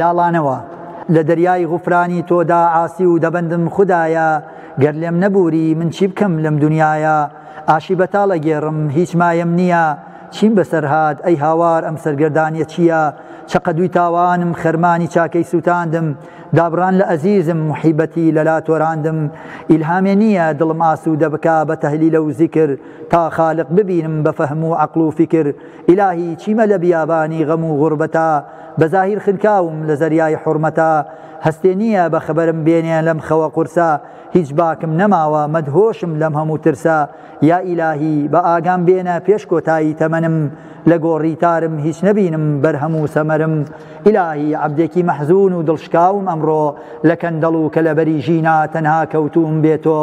لاڵانەوە لە دەریای غوفرانی تۆدا عاسی و دەبەندم خودایە گەر لێم نەبووری من چی بکەم لەم دونیایە ئاشی بەتاڵ ئەگێڕم هیچ مایەم نییە چیم بەسەر هات ئەی هاوار ئەم سەرگەردانیە چییە چەقەدووی تاوانم خەرمانی چاکەی سووتاندم دابڕان لە ئەزیزم موحیبەتی لەلا تۆراندم ئیلهامێ نییە دڵم ئاسوودە بکا بە تەهلیلە و زیکر تا خالق ببینم بە فەهم و عەقڵ و فیکر ئیلاهی چیمە لە بیابانی غەم و غوربەتا بە زاهیر خنکاوم لە زەریای حوڕمەتا هەستێ نییە بە خەبەرم بێنێ لەم خەوە قورسە هیچ باکم نەماوە مەدهۆشم لەم هەموو ترسە یا ئیلاهی بە ئاگام بێنە پێش کۆتایی تەمەنم لە گۆڕی تارم هیچ نەبینم بەرهەم و سەمەرم ئیلاهی عەبدێکی مەحزون و دڵشکاوم ئەمڕۆ لە کەندەڵ و کەلەبەری ژینا تەنها کەوتووم بێ تۆ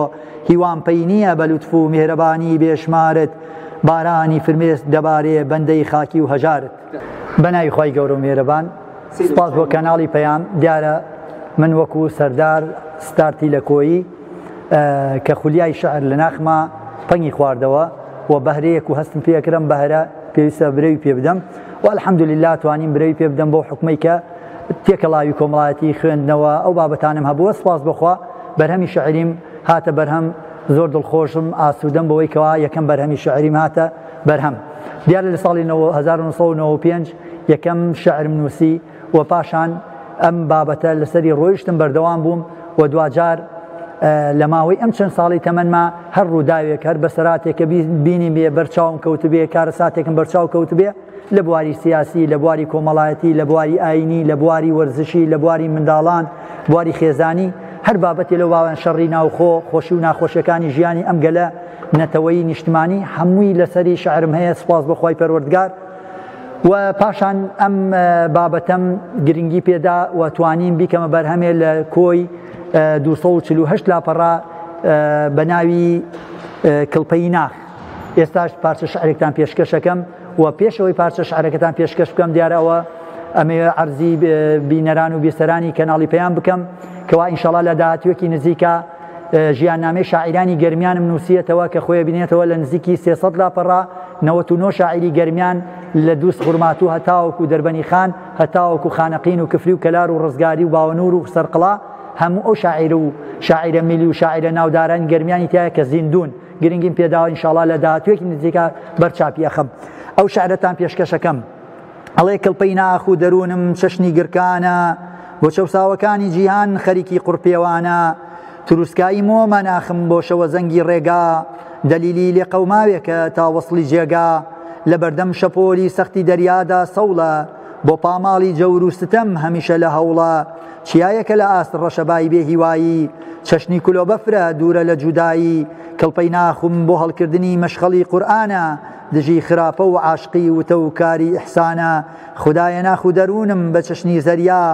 هیوام پەی نییە بە لوتف و میهرەبانی بێشمارت بارانی فرمێسک دەبارێ بەندەی خاکی و هەژارت. بەناوی خوای گەورە و میهرەبان سوپاس بۆ کەناڵی پەیام دیارە من وەکو سەردار ستارتی لە کۆیی کە خولیای شعر لە ناخما پەنگی خواردەوە و بەهرەیەک و هەستم پێکرم بەهرە پێویستە برەوی پێ بدەم و الحەمدللە توانیم برەوی پێ بدەم بۆ حکومەی کە تێکەڵاوی کۆمەڵایەتی خوێندنەوە ئەو بابەتانم هەبووە سپاس بخوا بەرهەمی شعریم هاتە بەرهەم زۆر دڵخۆشم ئاسوودەم بەوەی کەوا یەکەم بەرهەمی شعریم هاتە بەرهەم دیارە لە ساڵی 1995 یەکەم شعرم نووسی و پاشان ئەم بابەتە لەسەری ڕۆیشتم بەردەوام بووم و دواجار لە ماوەی ئەم چەند ساڵی تەمەنما هەر ڕووداوێک هەر بەسەراتێکە بینی بێ بەرچاوم کەوتبێ کارەساتێکم بەرچاو کەوتبێ لە بواری سیاسی، لە بواری کۆمەڵایەتی، لە بواری ئایینی، لە بواری وەرزشی، لە بواری منداڵان، بواری خێزانی، هەر بابەتێ لەو باوەن شەڕی ناوخۆ، خۆشی و ناخۆشیەکانی ژیانی ئەم گەلە نەتەوەیی نیشتمانی هەمووی لەسەری شعرم هەیە سوپاس بۆ خوای پەروەردگار و پاشان ئەم بابەتەم گرنگی پێدا و توانیم بیکەمە بەرهەمێ لە کۆی 248 لاپەڕە بە ناوی کڵپەی ناخ ئێستاش پارچە شعرێکتان پێشکەشەکەم و پێشەوەی پارچە شعرەکەتان پێشکەش بکەم دیارە ئەوە ئەمەوێ عەرزی بینەران و بیسەرانی کەناڵی پەیام بکەم کەوا ئینشەڵا لە داهاتوویەکی نزیکە ژیاننامەی شاعیرانی گەرمیانم نووسیەتەوە کە خۆی بینێتەوە لە نزیکی 300 لاپەڕە 99 شاعیری گەرمیان لە دووس خورماتوو هەتاوەکو دەربەنی خان هەتاوەکو خانەقین و کفری و کەلار و ڕزگاری و باوەنور و سەرقڵا هەموو ئەو شاعیر و شاعیرە میلی و شاعیرە ناوداران گەرمیانی تایە کە زیندوون گرنگیم پێداوە ئینشاڵا لە داهاتوویەکی نزیکا بەر چاپی ئەخەم ئەو شعرەتان پێشکەشەکەم ئەڵێ کڵپەی ناخ و دەروونم چەشنی گرکانە بۆ چەوساوەکانی جیهان خەریکی قوڕپێوانە تروسکایی مۆمە ناخم بۆ شەوەزەنگی ڕێگا دەلیلی لێقەوماوێکە تا وەسڵی جێگا لە بەردەم شەپۆلی سەختی دەریادا سەوڵە بۆ پاماڵی جەور و ستەم هەمیشە لە هەوڵە چیایەکە لە ئاست ڕەشەبای بێ هیوایی چەشنی کولۆبەفرە دوورە لە جودایی کڵپەی ناخم بۆ هەڵکردنی مەشخەڵی قورئانە دژی خراپە و عاشقی وتە و کاری ئیحسانە خودایە ناخ و دەروونم بە چەشنی زەریا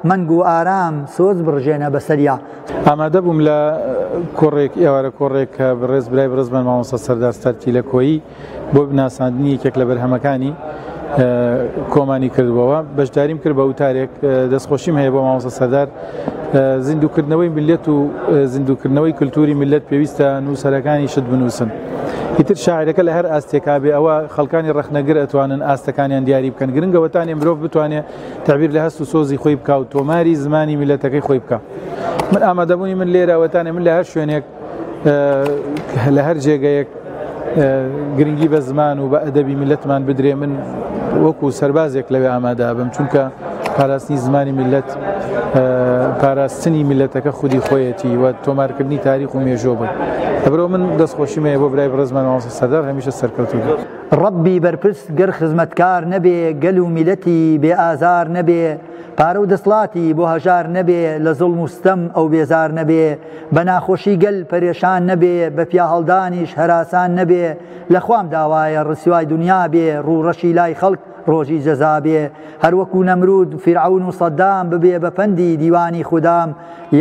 مەنگ و ئارام سۆز بڕژێنە بەسەریا. ئامادە بووم لە کۆڕێک ئێوارە کۆڕێک کە بەڕێز برای بەڕێزمان مامۆستا سەردار ستار تیلەکۆیی بۆ ناساندنی یەکێک لە بەرهەمەکانی کۆمانی کردبووەوە بەشداریم کرد بە وتارێک دەستخۆشیم هەیە بۆ مامۆستا سەردار زیندووکردنەوەی میللەت و زیندووکردنەوەی کللتوری میللەت پێویستە نووسەرەکانی شت بنووسن ئیتر شاعرەکە لە هەر ئاستێکا بێ ئەوە خەڵکانی ڕەخنەگر ئەتوانن ئاستەکانیان دیاری بکەن گرنگەوەتانێ مرۆڤ بتوانێت تعبیر لە هەست و سۆزی خۆی بکا و تۆماری زمانی میلەتەکەی خۆی بکە من ئامادەبوونی من لێرەوەتانێ من لە هەر شوێنێک لە هەر جێگەیەک گرنگی بە زمان و بە ئەدەبی میلەتمان بدرێ من وەکو سەربازێک لەوێ ئامادە بم چونکە پاراستنی زمانی میلەت پاراستنی میلەتەکە خودی خۆیەتی و تۆمارکردنی تاریخ و مێژۆ بوو لەبەرەوە من دەستخۆشیم هەیە بۆ برای بەڕێزمان مامۆستا سەردار هەمیشە سەرکەوتوو بێت. ڕەبی بەرپرس گەر خزمەتکار نەبێ گەل و میلەتی بێ ئازار نەبێ پارە و دەسڵاتی بۆ هەژار نەبێ لە زوڵم و ستەم ئەو بێزار نەبێ بە ناخۆشی گەل پەرێشان نەبێ بە پیاهەڵدانیش هەراسان نەبێ لە خوام داوایە ڕسوای دونیا بێ ڕوو ڕەشی لای خەڵک ڕۆژی جەزا بێ هەر وەکو نەمرود فیرعەون و سەدام ببێ بە پەندی دیوانی خودام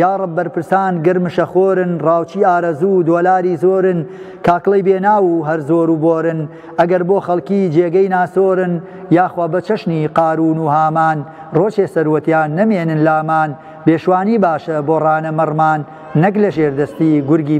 یاڕەب بەرپرسان گەر مشەخۆرن ڕاوچی ئارەزوو دۆلاری زۆرن کاکڵەی بێ ناو و هەر زۆر و بۆرن ئەگەر بۆ خەڵکی جێگەی ناسۆرن یاخوا بە چەشنی قارون و هامان ڕۆچێ سەروەتیان نەمێنن لامان بێشوانی باشە بۆ ڕانە مەڕمان نەک لە ژێر دەستی گورگی بێ.